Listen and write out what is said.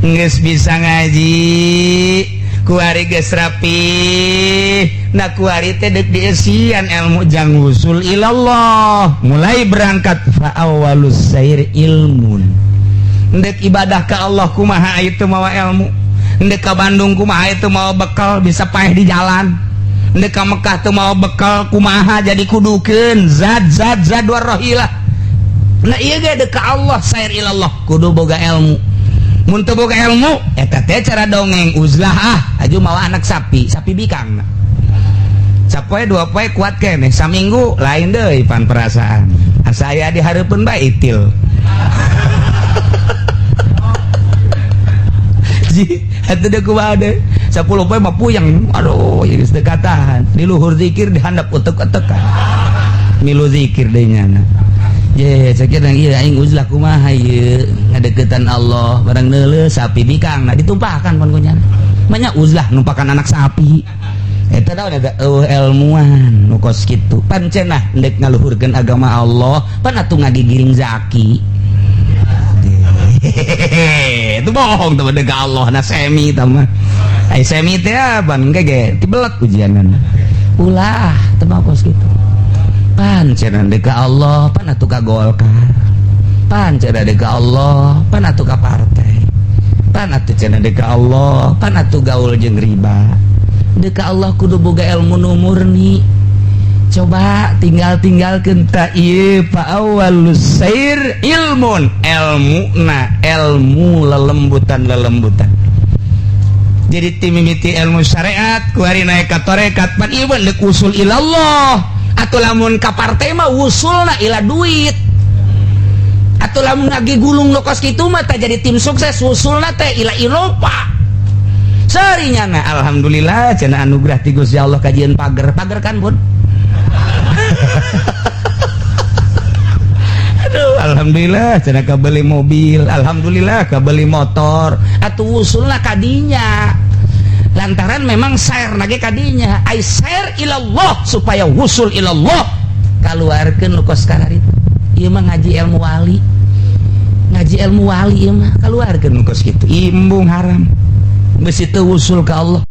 Geus bisa ngaji kuari geus rapi. Nah kuari teh deuk dieusian ilmu jang wusul ilallah. Mulai berangkat fa awwalus sair ilmun. Ndek ibadah ka Allah kumaha itu mawa ilmu. Ndek ka Bandung kumaha itu mawa bekal bisa paeh di jalan. Ndek ka Mekah teu mawa bekal kumaha jadi kudukeun zat zat zat warrohilah. Nah ieu ge deuk ka Allah sair ilallah kudu boga ilmu. Mun teu boga ilmu eta teh cara dongeng uzlah ah aju mawa anak sapi, sapi bikang. Sapoe dua poe kuat keneh, saminggu lain deui pan perasaan. Asa aya di hareupeun bae itil. Ji, atuh deui kumaha deui? 10 poe mah puyeng. Aduh, ieu geus teu katahan. Di luhur zikir di handap utek-utekan. Milu zikir deui nyana. Ye, cek ieu aing uzlah kumaha ieu ngadeukeutan Allah barang neuleuh sapi bikang nah ditumpahkan pan ku nyana. Banyak uzlah numpakan anak sapi. Eta naon eta eueuh ilmuan nu kos kitu. Pan cenah ndek ngaluhurkeun agama Allah, pan atuh ngagigiring zaki. Itu bohong teman deuk Allah na semi tah mah. Ai semi teh ban ge tibelek ujianan. Ulah teu mah kos kitu. Pan cenah deuk ka Allah, pan atuh ka Golkar. Pan cenah deuk ka Allah, pan atuh ka partai. Pan atuh cenah deuk ka Allah, pan atuh gaul jeung riba. Deuk ka Allah kudu boga ilmu nu murni. Coba tinggal-tinggalkeun ta ieu fa awwalus sair ilmun, ilmuna ilmu lelembutan-lelembutan. Jadi timimiti ilmu syariat kuari naik ka tarekat pan ieu deuk usul ilallah. Atau lamun ka partai mah wusulna ila duit. Atau lamun lagi gulung nu kos kitu mah teh jadi tim sukses wusulna teh ila Eropa. Serinya na alhamdulillah cenah anugerah ti Gusti Allah kajian pager. Pager kan bun. Aduh, alhamdulillah cenah kabeli mobil, alhamdulillah kabeli motor. Atuh wusulna kadinya. Lantaran memang sair nage kadinya ai sair ilallah supaya wusul ilallah kaluarkeun nu kos kararitu. Ieu mah ngaji ilmu wali. Ngaji ilmu wali ieu mah kaluarkeun nu kos kitu. Imbung haram. Geus teu wusul ka Allah.